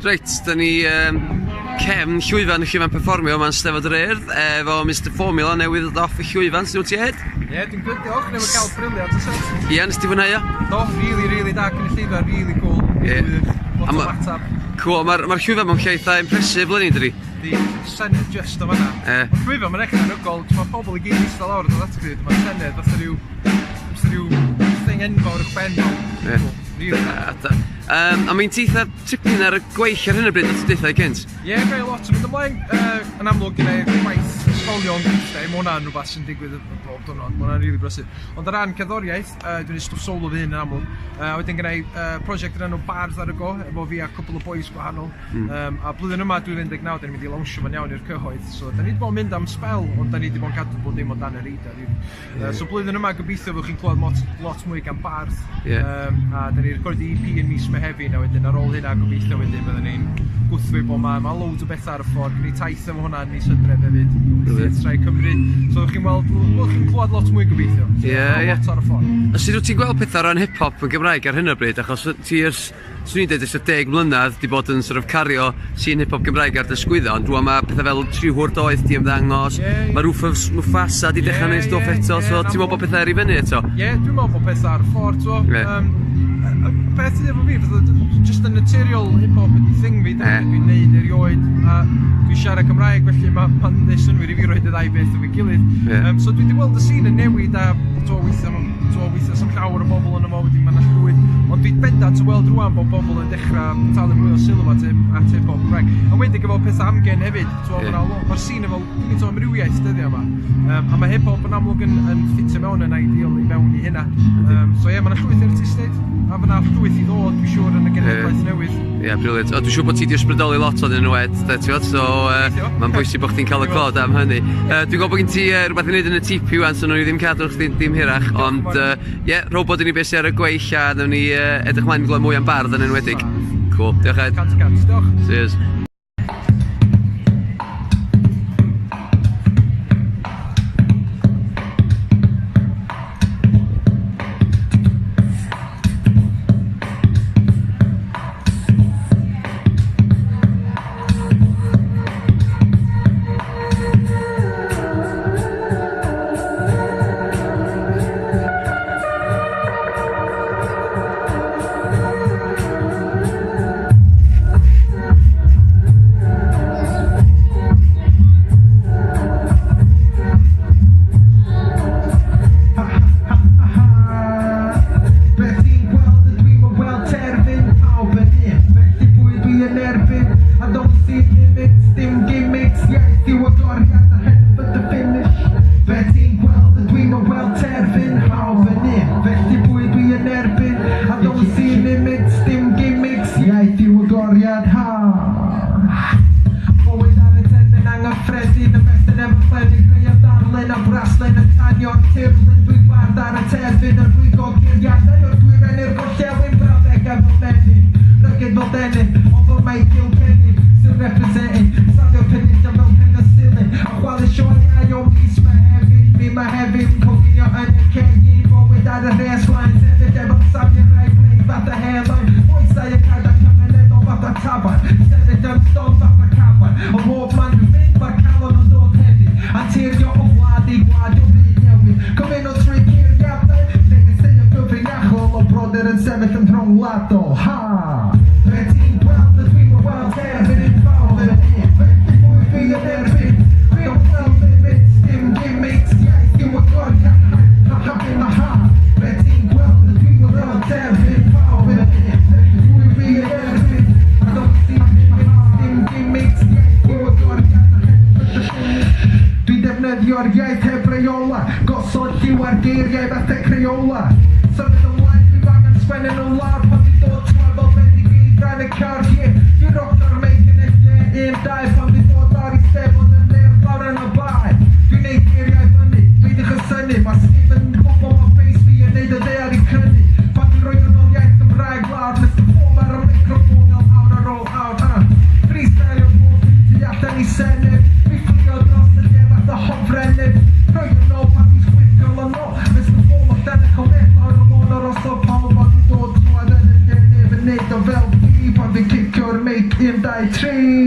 Reit, da ni cefn llwyfan y llwyfan perfformio yma'n Steddfod yr Urdd efo Mister Phormula newydd ddod off y llwyfan, sut wyt ti Ed? Ie, yeah, dwi'n good, diolch, newydd gael brilliant o set. Ie, yeah, nes ti fwynhau o? Do, really, really da, cynulleidfa, really cool. Ie. Yeah. Lot o ateb. Cool, mae'r ma llwyfan mewn lle eitha impressive bleni, dydi? Di, Senedd just o fanna. Ie. Mae'r llwyfan, mae'n eich anhygoel, mae pobl i gyd yn eistedd lawr yn dod at gyd, mae'r Senedd fatha rhyw, fatha rhyw thing enfawr uwch ben nhw. Ie. Cool. Really. Da, da. A mae'n ti eitha tipyn ar y gweill ar hyn o bryd, o ti'n deutha i gynt? Ie, yeah, gael lot yn mynd ymlaen. Yn amlwg, gen i gwaith ysgolion weithiau, mae hwnna'n rhywbeth sy'n digwydd bob diwrnod, mae hwnna'n rili brysur. Ond o ran cerddoriaeth, dwi'n neud stwff solo fy hun yn amlwg. A wedyn gen i prosiect yn enw Bardd ar y Go, efo fi a cwpl o boys gwahanol. A blwyddyn yma, 2019, da ni'n mynd i lawnsio fo'n iawn i'r cyhoedd. So, da ni wedi bod yn mynd am spel, ond da ni wedi bod yn cadw bob dim o dan y radar. Really. So blwyddyn yma gobeithio fyddwch chi'n clywed lot, lot mwy gan Bardd. A da ni'n recordio EP yn mis Mehefin, a wedyn ar ôl hynna gobeithio wedyn byddwn ni'n gwthio i bob man. Mae loads o bethau ar y ffordd, gwneud taith efo hwnna yn mis Hydref hefyd. Theatrau Cymru. So fyddwch chi'n weld, fyddwch chi'n clywed lot mwy gobeithio. Ie, ie. Lot ar y ffordd. A sut wyt ti'n gweld pethau o ran hip-hop yn Gymraeg ar hyn o bryd? Achos ti ers, swn i'n dweud ers y 10 mlynedd di bod yn sort of cario scene hip-hop Gymraeg ar dy sgwyddo, ond rwan mae pethau fel Tri Hwr Doeth di ymddangos, mae Rufus Mufasa di dechrau gwneud stwff eto, so ti'n meddwl bod pethau ar i fyny eto? Ie, yeah, dwi'n meddwl bod pethau ar y ffordd, t'mo. Beth sydd efo fi, fatha, just y naturiol hip-hop ydi thing fi, dyna beth dwi'n neud erioed, a dwi'n siarad Cymraeg, felly mae'n neud synnwyr i fi roid y ddau beth efo'i gilydd. So dwi wedi gweld y scene yn newid, a t'mo, weithiau s'am llawer o bobl yn ymo, wedyn mae'n llwyth, ond dwi'n bendant o weld rwan bod bobl yn dechrau talu mwy o sylw at hip-hop Cymraeg. A wedyn efo pethau amgen hefyd, t'mo, mae'r scene efo gymaint o amrywiaeth dyddiau yma. A mae hip-hop yn amlwg yn ffitio mewn yn ideal i mewn i hynna. So ie, yeah, mae 'na llwyth o artistiaid, a mae 'na llwyth i ddod, dwi'n siŵr, yn y genhedlaeth newydd. Ie, yeah, brilliant. O, dwi'n siŵr bod ti wedi ysbrydoli lot ohonyn nhw, Ed, de, ti'n gwbod? So, mae'n bwysig bod chdi'n cael y clod am hynny. Dwi'n gwybod bod gen ti rhywbeth i wneud yn y tipi wan, so nawn ni ddim cadw chdi dim hirach, ond ie, yeah, rho bod i ni beth sydd ar y gweill a nawn ni edrych mlaen i glywed mwy am Bardd yn enwedig. Cool, diolch Ed. 100%, diolch. Cheers. Beth ti'n gweld ydw i'n weld terfyn pawb yn un. Felly pwy dwi yn erbyn? I don't see limits, dim gimmicks. Iaith yw agoriad a head for the finish. Beth ti'n gweld ydw i'n weld terfyn pawb yn un. Felly pwy dwi yn erbyn? I don't see limits, dim gimmicks. Iaith yw agoriad, ha. Bywyd ar y terfyn anghyffredin, ymestyn efo clefyd, creu a darlun a braslun yn tanio'r tirlun. Dwi'n bardd ar y terfyn, yn rhwygo curiadau o'r dwyrain i'r gorllewin, brawddegau fel menyn, rugged fel denim, ond fel Michael Kenny, still representing, safio'r penillion fel penicillin, a chwalu sioeau o mis Mehefin, mi Mehefin, coginio yn y cegin, bywyd ar y rhes flaen, sefyll efo samurai blade fatha hairline, oesau y cadar cymunedol fatha tafarn, sefyll yn stond fatha caban, o mhob man dwi'n mynd, mae'r calon yn dod hefyd, anturio o wlad i gwlad o byd newydd, cymuno trwy curiadau, negeseuon gyfrinachol o brodyr yn sefyll yn rhyngwladol, ha! Be ti'n gweld ydw i'n weld terfyn yn pawb yn 1, 2, 3.